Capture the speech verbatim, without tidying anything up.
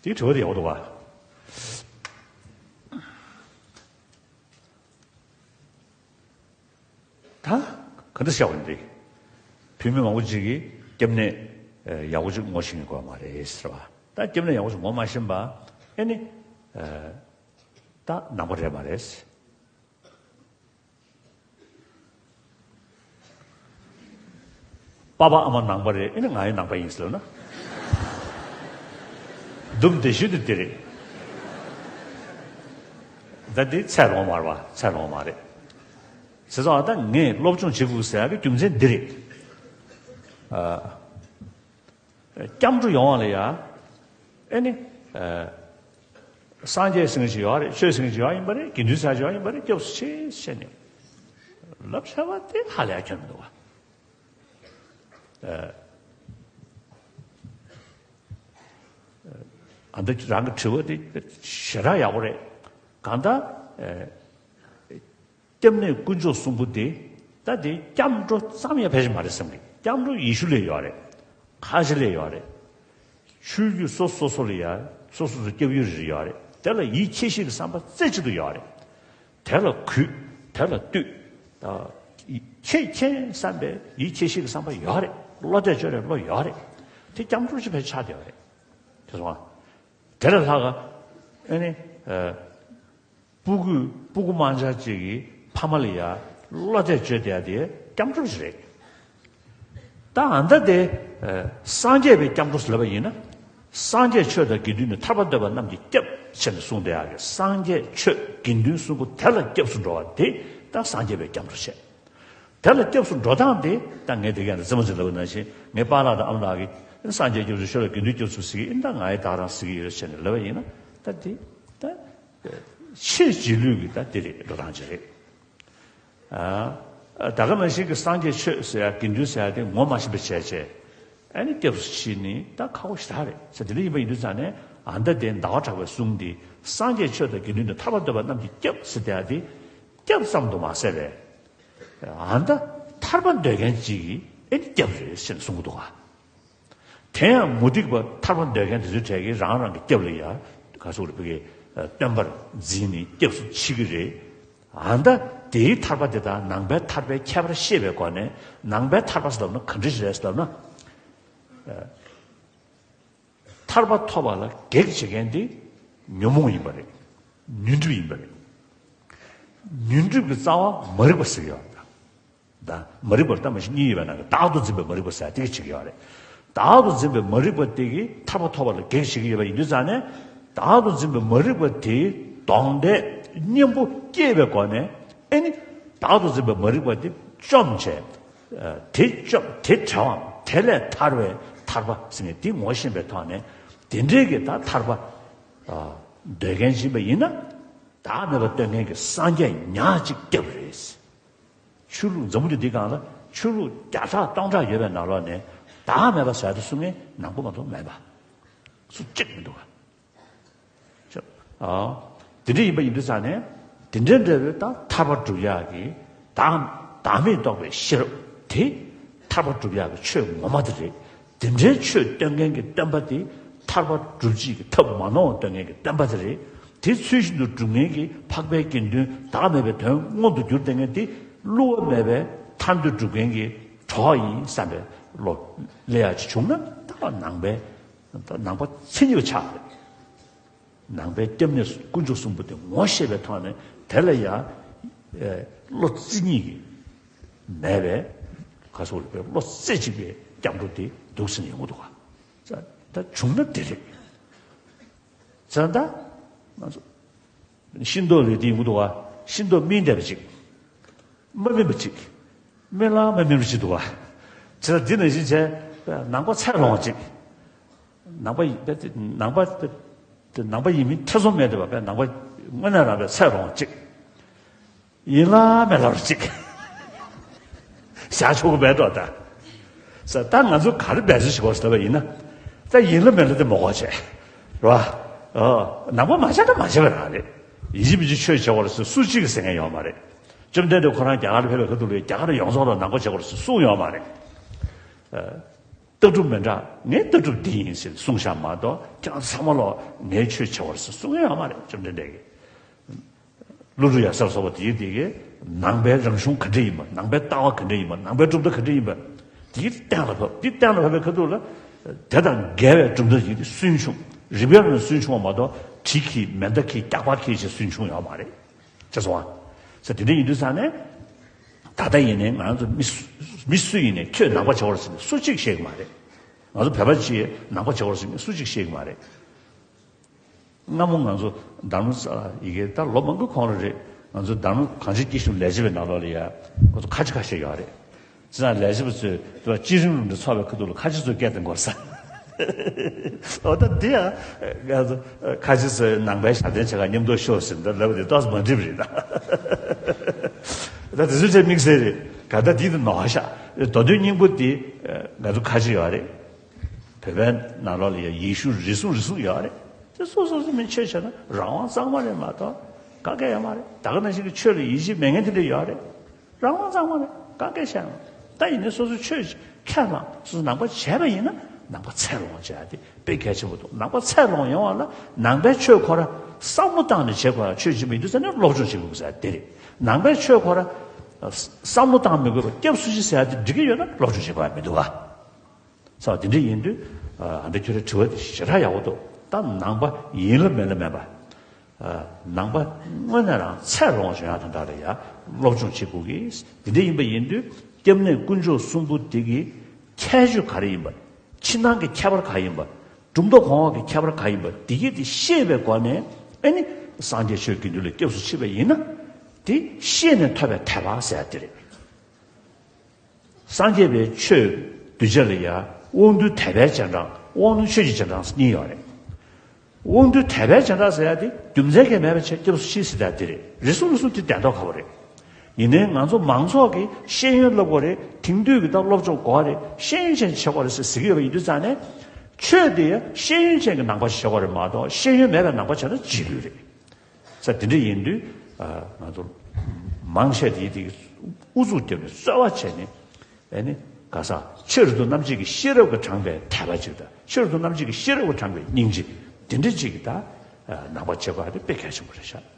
འདི་དྲི་བ་དེ་ཡག་པོ་འདུག་བ། ད་ག་འདྲ་བཤད་པ་ཡིན་རེད། བུད་མེད་མང་པོ་ཅིག་གིས་སྐྱབས་གནས་ཡག་པོ་ཅིག་ངོ་ཤེས་ཀྱི་ཡོད་མ་རེད་ཟེར་བ། ད་སྐྱབས་གནས་ཡག་པོ་ཅིག་ངོ་མ་ཤེས་པ་ཨེ་ནི་ད་ནང་པ་རེད་མ་རེད། པ་ཕ་ཨ་མ་ནང་པ་རེད། ཨེ་ནི་ང་ཡང་ནང་པ་ཡིན་ཟེར་ལབ་ན། སྡུམ་དེ་ཤུལ་དུ་དེ་རེད། ད་འདི་ཚད་ལོངས་མ་རེད་པ། ཚད་ལོངས་མ་རེད། ཟེར་ཙང་ད་ངས་སློབ་སྦྱོང་བྱེད་དགོས་ཟེར་ཡག་གི་རྒྱུ་མཚན་འདི་རེད། ཨ། སྐྱབས་འགྲོ་ཡོང་བ་ལ་ཡ། ཨེ་ནི། ཨ། སངས་རྒྱས་ཟེར་མཁན་ཞིག་ཡོད་རེད། ཆོས་ཟེར་མཁན་ཞིག་ཡོད་ཡིན་པ་རེད། དགེ་འདུན་ཟེར་ཡག་ཅིག་ཡོད་ཡིན་པ་རེད། སྐྱབས་སུ་མཆི་ཟེར་ནས་ལབ་བྱས་པ་དེ་ཧ་ལས་ཡག་ཁྱོན་མི་འདུག་བ། ཨ། ཨ། འདི་རང་གི་དྲི་བ་དེ་ཞེ་དྲག་ཡག་པོ་རེད། གང་ལྟར། ཨ། སྐྱབས་གནས་དཀོན་མཆོག་གསུམ་པོ་དེ། ད་དེ་སྐྱབས་འགྲོ་ཙམ་ཡང་ཕལ་ཆེར་མ་རེད་བསམ་གི། སྐྱབས་འགྲོ་ཡེ་ཤུ་ལ་ཡོད་རེད། ཁ་ཆེ་ལ་ཡོད་རེད། ཆོས་བརྒྱུད་སོ་སོ་སོ་ལ་ཡ། སོ་སོ་སོ་སྐྱབས་ཡུལ་རེ་རེ་ཡོད་རེད། དེ་ལ་ཡིད་ཆེས་ཤེས་ཀྱི་བསམ་པ་རྩེ་གཅིག་ཏུ་ཡོད་རེད། དེ་ལ་གུས། དེ་ལ་བཏུད། ད་ཁྱེད་མཁྱེན་བསམ་པའི་ཡིད་ཆེས་ཤེས་ཀྱི་བསམ་པ་ཡོད་རེད། བློ་གཏད་བཅོལ་རེད། བློ་ཡོད་རེད། དེ་སྐྱབས་འགྲོ་ཅིག་ཕལ་ཆེར་ཆགས་བསྡད་ཡོད་རེད། དེ་སོང་ང་། དེ་ལས་ལྷག་ག་ཨེ་ནི། ཨ། སྤུ་གུ། སྤུ་གུ་དམར་འབྱར་ཅིག་གིས་ཕ་མ་ལ་ཡ་བློ་གཏད་བཅོལ་བསྡད་ཡ་དེ་སྐྱབས་འགྲོ་ཞིག་རེད། ད་ཨ་ད་དེ། ཨ། སངས་རྒྱས་པའི་སྐྱབས་འགྲོ་ཟེར་ལབ་པ་ཡིན་ན། སངས་རྒྱས་ཆོས་དང་དགེ་འདུན་ནི། ཐར་པ་འདོད་པ་རྣམས་ཀྱི་སྐྱབས་ཟེར་ནས་གསུངས་བསྡད་ཡ་གི། སངས་རྒྱས་ཆོས་དགེ་འདུན་གསུམ་པོ་དེ་ལ་སྐྱབས་སུ་འགྲོ་བ་དེ་ད་སངས་རྒྱས་པའི་སྐྱབས་འགྲོ་བྱས། དེ་ལ་སྐྱབས་སུ་འགྲོ་སྟངས་དེ་ད་ངས་དེ་ག་ནས་རྩེད་མོ་རྩེ་ལབ་པ་ནང་བཞིན། ངའི་པཱ་ལགས་དང་ཨ་མ་ལགས་ཀྱིས་སངས་རྒྱས་སྐྱབས་སུ། ཆོས་དང་དགེ་འདུན་སྐྱབས་སུ་ཟེར་གྱི་ཡིན། ད་ང་ཡི་ད་རང་ཟེར་གྱི་ཡོད་ཟེར་ནས་ལབ་པ་ཡིན་ན། ད་དེ་ད་ཆེས་རྗེས་ལུས་ཀྱི་ད་དེ་རེད། འགྲོ་སྟངས་ཅིག་རེད། ཨ། ད་ག་ནང་བཞིན་གྱི་སངས་རྒྱས་ཆོས་ཟེར་ཡ། དགེ་འདུན་ཟེར་ཡ་དེ་ངོ་མ་ཤེས་པ་བྱས་བྱས། ཨ་ནི་སྐྱབས་སུ་མཆི་ནི་ད་ཁག་པོ་ཞེ་དྲག་རེད་ཟེར། དེ་འདྲ་ཡིན་པ་ཡིན་དུས་ཙང་ནས། ཨ་ད་དེ་ཟླ་བ་གྲགས་པའི་གསུང་འདི། སངས་རྒྱས་ཆོས་དང་དགེ་འདུན་ནི། ཐར་པ་འདོད་པ་རྣམས་ཀྱི་སྐྱབས་ཟེར་བསྡད་ཡ་དེ། སྐྱབས་ཙམ་དུ་མ་ཟད་པས། ཨ་ད་ཐར་པ་འདོད་མཁན་ཅིག་གི་ཨེ་ནི་སྐྱབས་རེད་ཟེར་ནས་གསུང་གི་འདུག་ག། དེ་ཡང་མུ་སྟེགས་པ་ཐར་པ་འདོད་མཁན་དེ་ཚོའི་གྲས་ཀྱིས་རང་རང་གི་སྐྱབས་ལ་ཡ། ག་ཚོད་རེ་བོད་ཀྱི་སྟོན་པར་འཛིན་ནས་སྐྱབས་སུ་མཆི་གི་རེད། ཨ་ད་དེའི་ཐར་པ་དེ་དང་ནང་པའི་ཐར་པའི་ཁྱད་པར་ཤེས་པའི་སྒོ་ནས། ནང་པའི་ཐར་པ་ཟེར་ལབ་ན་ག་འདྲ་ཞིག་རེད་ཟེར་ལབ་ན། ཐར་པ་ཐོབ་པ་ལ་གེགས་བྱེད་མཁན་དེ་ཉོན་མོངས་ཡིན་པ་རེད། ཉོན་སྒྲིབ་ཡིན་པ་རེད། ཉོན་སྒྲིབ་ཀྱི་རྩ་བ་མ་རིག་པ་ཟེར་གྱི་ཡོད་རེད། ད་མ་རིག་པར་ད་མ་གཞི་གཉིས་ཡོད་པའི་ནང་གི་བདག་ཏུ་འཛིན་པའི་མ་རིག་པ་ཟེར་དེ་ག་བྱེད་ཀྱི་ཡོད་རེད། བདག་ཏུ་འཛིན་པའི་མ་རིག་པ་དེ་གིས་ཐར་པ་ཐོབ་པ་ལ་གེགས་བྱེད་ཀྱི་ཡོད་པ་ཡིན་དུས་ཙང་ནས། བདག་ཏུ་འཛིན་པའི་མ་རིག་པ་དེའི་གདོང་འདྲེ་གཉེན་པོ་སྐྱེས་པའི་སྒོ་ནས། ཨེ་ནི་བདག་ཏུ་འཛིན་པའི་མ་རིག་པ་དེ་བཅོམ་བྱས། ཨ། དེ་བཅོམ། དེ་བྲལ་བའམ་དེ་ལས་ཐར་བའི་ཐར་པ་ཟེར་མཁན་དེ་ངོ་ཤེས་པའི་ཐོག་ནས། དེ་འདྲའི་གི་ད་ཐར་པ། ཨ། འདོད་མཁན་ཡིན་པ་ཡིན་ན། བདག་མེད་པ་སྟོན་མཁན་གྱི་སངས་རྒྱས་ཉག་གཅིག་སྐྱབས་རེད། ཆོས་ལུགས། འཛམ་བུ་གླིང་འདིའི་སྒང་ལ་ཆོས་ལུགས་བརྒྱ་ཕྲག་སྟོང་ཕྲག་ཡོད་པའི་ནང་ལོགས་ནས། བདག་མེད་པ་ཟེར་དེ་གསུང་མཁན་ནང་པ་མ་གཏོགས་མེད་པ། སུ་གཅིག་མི་འདུག་ག། ཨ། དེ་འདྲ་ཡིན་པ་ཡིན་དུས་ཙང་ནས། དེ་འདྲ་འདྲ་བའི་ད་ཐར་པ་སྒྲུབ་ཡག་གི་བདག། བདག་མེད་རྟོགས་པའི་ཤེས་རབ་དེ། ཐར་པ་སྒྲུབ་ཡག་གི་ཆོས་ངོ་མ་དེ་རེད། དེ་འདྲའི་ཆོས་སྟོན་མཁན་གྱི་སྟོན་པ་དེ། ཐར་པ་སྒྲུབ་བྱེད་ཀྱི་ཐབས་མ་ནོར་བ་སྟོན་མཁན་གྱི་སྟོན་པ་དེ་རེད། དེ་ཚུལ་བཞིན་དུ་སྒྲུབ་མཁན་གྱི་འཕགས་པའི་དགེ་འདུན། བདག་མེད་པའི་དོན་མངོན་དུ་གྱུར་བསྡད་མཁན་དེ། བསླུ་བ་མེད་པའི་ཐར་འདོད་སྒྲུབ་མཁན་གྱི་གྲོགས་ཡིན་བསམ་པའི་བློ་སླེབས་ཡག་ཅིག་བྱུང་ན། ད་ནང་པའི། ད་ནང་པ་མཚན་ཉིད་པ་ཆགས་རེད། ནང་པའི་སྐྱབས་གནས་དཀོན་མཆོག་གསུམ་པོ་དེ་ངོ་ཤེས་པའི་ཐོག་ནས། དེ་ལ་ཡང་། ཨེ། བློ་རྩེ་གཉིས་ཀྱིས་མེད་པའི། ག་སོགས་རིག་པའི་བློ་རྩེ་གཅིག་པའི་སྐྱབས་འགྲོ་དེ་འདུག་ཟེར་ནས་ཡོང་གི་འདུག་ག། ད་བྱུང་ན་དེ་རེད། ད་ལྟ་ང་ཚོ་ཤིང་ཏོག་ལས་དེ་ཡོང་གི་འདུག་ག། ཤིང་ཏོག་སྨིན་བསྡད་པ་ཅིག། མ་སྨིན་པ་ཅིག། སྨིན་ལ་མ་སྨིན་པ་ཅིག་འདུག་བ། བྱས་ཙང་འདི་ནང་བཞིན་བྱས། ནང་པ་ཚད་ལོངས་ཅིག། ནང་པ་ཡིན་པ་དེ། ནང་པ་དེ། ནང་པ་ཡིན་མིན་ཐེ་ཚོམ་མེད་དེ་བ། པས་ནང་པ་དངོས་གནས་རང་པའི་ཚད་ལོངས་ཅིག། ཡིན་ལ་མིན་ལ་ཅིག་བཞག་ཆོག་གི་མེད་འགྲོ་ད། ས་ད་ང་ཚོ་ག་རེ་འབད་བརྩོན་བྱེད་དགོས་ཟེར་བ་ཡིན་ན། ད་ཡིན་ལ་མིན་ལ་དེ་མ་དགོས་བྱས། རེད་བ། ཨོ། ནང་པ་མ་བྱས་ད་མ་བྱས་པ་རང་རེད། ཡིན་གཅིག་མིན་གཅིག་ཆོས་བྱེད་དགོས་རེད་ཟེར་སུ་གཅིག་གིས་ཟེར་མཁན་ཡོད་མ་རེད། བཅོམ་ལྡན་འདས་ཁོ་རང་རྒྱ་གར་ལ་ཕེབས་པའི་ཁ་ཐུག་ལ་རྒྱ་གར་ཡོངས་རྫོགས་ལ་ནང་པ་བྱེད་དགོས་རེད་ཟེར་གསུངས་ཡོད་མ་རེད། ཨ། ལྟ་གྲུབ་མི་འདྲ། ངའི་ལྟ་གྲུབ་འདི་ཡིན་ཟེར་གསུངས་བཞག་མ་གཏོགས། ཁྱེད་རང་ཚང་མ་ལོག་ངའི་ཆོས་བྱེད་པར་ཟེར་གསུང་གི་ཡོད་མ་རེད། བཅོམ་ལྡན་འདས་ཀྱིས། ཀླུ་སྒྲུབ་ཡབ་སྲས་ལ་སོགས་པ་དེ་དེ་གའི་ནང་པའི་རང་གཞུང་ག་འདྲ་ཡིན་པ། ནང་པའི་ལྟ་བ་ག་འདྲ་ཡིན་པ། ནང་པའི་གྲུབ་མཐའ་ག་འདྲ་ཡིན་པ། དེ་གཏན་ལ་ཕབ། དེ་གཏན་ལ་ཕབ་པའི་ཁ་ཐུག་ལ། དེ་དང་འགལ་བའི་གྲུབ་མཐའ་ཞིག་དེ་སུན་ཕྱུང་། རིགས་པའི་ངོས་ནས་སུན་ཕྱུང་བ་མ་གཏོགས། གྲི་འཁྱེར། མེ་མདའ་འཁྱེར། སྐྱག་པ་འཁྱེར་བྱས་སུན་ཕྱུང་ཡོད་མ་རེད། ཅེས་སོ། ས་དེ་འདྲ་ཡིན་དུས་ཙང་ནས། ད་ལྟ་ཡིན་ནའི་ང་ཚོ་མི་སུ་མི་སུ་ཡིན་ནའི་ཁྱོད་ནང་པ་བྱེད་པར་ཟེར་ནས་སུ་གཅིག་བཤད་ཀྱི་མ་རེད། ང་ཚོ་བོད་པ་གཅིག་ནང་པ་བྱེད་པར་ཟེར་ནས་སུ་གཅིག་བཤད་ཀྱི་མ་རེད། སྔ་མོ་ང་ཚོ་དྷརྨ་ས་ལ་ཡི་གེ་ད་ལོ་མང་པོའི་གོང་ལ་རེད། ང་ཚོ་དྷརྨ་གངས་ཅན་སྐྱིད་གཤོངས་ལས་བྱེད་པའི་ནང་ལོགས་ལ་ཡ། ང་ཚོ་ཁ་ཆེ་ཁ་ཤས་ཡོད་རེད། ཅི་ཙང་ལས་བྱེད་པ་ཚོས་དེ་བ་སྤྱི་རིམ་རུ་འདྲ་ཚོགས་པའི་ཁ་ཐུག་ལ་ཁ་ཆེ་ཚོས་སྐད་གཏོང་དགོས་ས། འོ་ད་འདི་ཡང་ང་ཚོ་ཁ་ཆེ་ཚོས་ནང་པའི་ཞབས་བརྟན་བྱེད་ག་མཉམ་དུ་ཤོག་ཟེར་འདི་ལབ་དེ་ཏོག་ཙམ་མ་འགྲིག་པ་རེད་ད། ད་དེ་ཚོ་ཆེས་དམིགས་བསལ་རེད། ག་ད་འདི་དེ་ནོར་ཤག་མདོ་དོན་སྙིང་པོ་འདི་ང་ཚོ་ཁ་ཆེ་ཡོད་རེད། བོད་པའི་ནང་ལོགས་ལ་ཡང་ཡིག་གཞུང་རེ་ཟུང་རེ་ཟུང་ཡོད་རེད། དེ་སོ་སོ་སོ་མི་ཆོས་བྱས་ན་རང་དབང་གཙང་མ་རེད་མ་གཏོགས་ག་གེ་ཡོད་མ་རེད། ད་ག་ནང་བཞིན་གྱི་ཆོས་ལ་ཡིད་ཆེས་མེད་མཁན་དེ་འདྲ་ཡོད་རེད། རང་དབང་གཙང་མ་རེད། ག་གེ་བྱས་མ། ད་ཡིན་ནའི་སོ་སོ་ཆོས་ཁས་བླངས། སོ་སོ་ནང་པ་བྱས་པ་ཡིན་ན་ནང་པ་ཚད་ལོངས་བྱ་ཡ་དེ་དཔེ་གལ་ཆེན་པོ་འདུག་ནང་པ་ཚད་ལོངས་ཡོང་བ་ལ་ནང་པའི་ཆོས་ཁོ་ར་བསམ་བློ་བཏང་ནས་བྱེད་དགོས་ཡ། ཆོས་བྱེད་མི་འདུག་ཟེར་ན་སློབ་སྦྱོང་བྱེད་དགོས་ཟེར་ཡ་དེ་རེད། ནང་པའི་ཆོས་ཁོ་ར་བསམ་བློ་བཏང་མི་དགོས་པ་སྐྱབས་སུ་མཆི་ཟེར་ཡ་དེ་འགྲིག་གི་ཡོད་ན་སློབ་སྦྱོང་བྱེད་དགོས་ཡ་མི་འདུག་ག་ས་དེ་འདྲ་ཡིན་དུས། ཨ་འདྲ་ཁྱོད་རའི་དྲི་བ་དེ་ཞེ་དྲག་ཡག་པོ་འདུག་ད་ནང་པ་ཡིན་ལ་མིན་ལ་མེད་པ། ཨ་ནང་པ་དངོས་གནས་རང་ཚད་ལོངས་བྱུང་ཡག་དོན་དག་ལ་ཡ་སློབ་སྦྱོང་བྱེད་དགོས་ཀྱི། དེ་འདྲ་ཡིན་པ་ཡིན་དུས་སྐྱབས་གནས་དཀོན་མཆོག་གསུམ་པོ་དེ་གི་ཁྱད་ཆོས་ག་རེ་ཡིན་པ། ཕྱི་ནང་གི་ཁྱད་པར་ག་ཡིན་པ། གྲུབ་མཐའ་གོང་འོག་གི་ཁྱད་པར་ག་ཡིན་པ་དེ་གི་དེ་ཤེས་པའི་སྒོ་ནས། ཨ་ནི་སངས་རྒྱས་ཆོས་དགེ་འདུན་ལ་སྐྱབས་སུ་མཆི་བ་ཡིན་ན། དེ་ཤེས་ནས་ཐོབ་པའི་དད་པ་ཟེར་ཡ་དེ་རེད། སངས་རྒྱས་པའི་ཆོས་གདུལ་བྱ་ལ་ཡ་དབང་རྟུལ་དད་པའི་སྤྱན་དྲངས། དབང་རྣོན་ཆོས་ཀྱི་སྤྱན་དྲངས་གཉིས་ཡོད་རེད། དབང་རྟུལ་དད་པའི་སྤྱན་དྲངས་ཟེར་ཡ་དེ་རྒྱུ་མཚན་གང་ཡང་མེད་པ་བྱས་སྐྱབས་སུ་མཆི་ཟེར་ཡ་དེ་རེད། རེ་ཟུང་རེ་ཟུང་དེ་གདན་ཐོག་ཁ་པོ་རེད། ཡིན་ནའི་ང་ཚོ་མང་ཚོགས་ཀྱིས་ཤེས་ཡོན་སློབ་དགོས་རེད། དེང་དུས་ཀྱི་ད་སློབ་སྦྱོང་དགོས་རེད། ཤེས་ཡོན་ཅན་བྱེད་དགོས་རེད་ཟེར་ཟེར་གྱི་ཡོད་པ་ཡིན་དུས་ཙང་ནས། ཆོས་དེ་ཡ་ཤེས་ཡོན་ཅན་གྱི་ནང་པ་ཞིག་བྱེད་དགོས་རེད་མ་གཏོགས་ཤེས་ཡོན་མེད་པའི་ནང་པ་བྱས་ན་རྗེས་ལུས་རེད། ས་དེ་འདྲ་ཡིན་དུས། ཨ་ང་ཚོ་མང་ཆེ་དེ་དེ་ཨུ་ཚུགས་བརྒྱབ་ནས་རྩོལ་བ་བྱས་ནས། ཨ་ནི་ག་ས་ཕྱི་རོལ་དུ་རྣམ་འབྱེད་ཀྱི་ཤེས་རབ་ཀྱིས་དྲངས་པའི་དད་པ་ཅིག་དང་། ཕྱི་རོལ་དུ་རྣམ་འབྱེད་ཀྱི་ཤེས་རབ་ཀྱིས་དྲངས་པའི་སྙིང་རྗེ། དེ་འདྲ་ཅིག་གིས་ད་ནང་པ་བྱེད་དགོས་ཡ་དེ་དཔེ་གལ་ཆེན་པོ་རེད་ཤག